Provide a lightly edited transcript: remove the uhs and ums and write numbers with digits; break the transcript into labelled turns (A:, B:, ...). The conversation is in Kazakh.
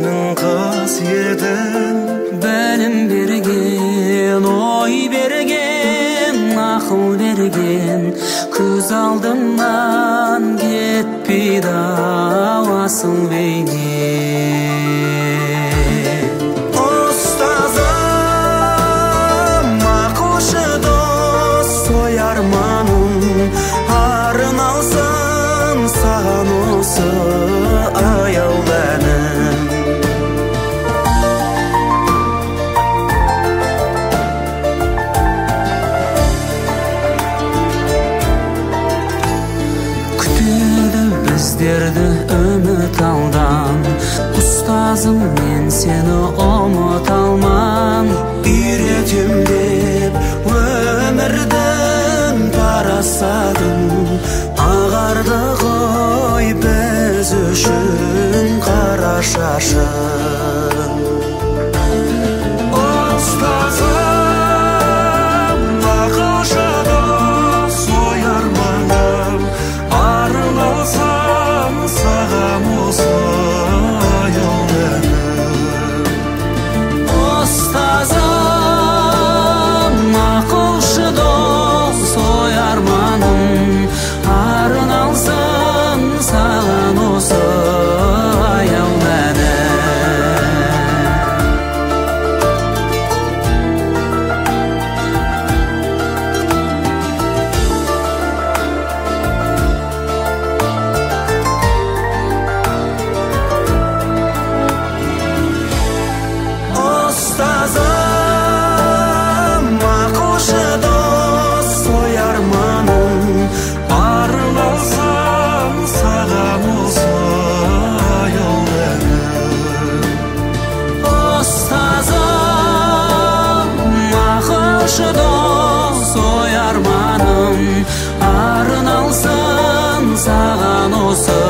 A: Сенің қасиетің.
B: Білім берген, ой берген, ақыл берген, көз алдымнан кетпейді ау асыл бейнең.
A: Ұстазым, ақылшы дос, ой арманым, арналсын саған осы аяулы әнім.
B: Күтеді біздерді үміт алдан, ұстазым, мен сені ұмыта алман.
A: Үйретем деп өмірдің парасатын, ағарды ғой біз үшін қара шашың. Ұстазым, ақылшы дос, ой арманым, арналсын саған осы аяулы әнім.
B: Ұстазым, ақылшы дос, ой арманым, арналсын саған осы аяулы әнім.
A: Ұстазым, ақылшы дос, ой арманым, арналсын саған осы аяулы әнім.
B: Ұстазым, ақылшы дос, ой арманым, арналсын саған осы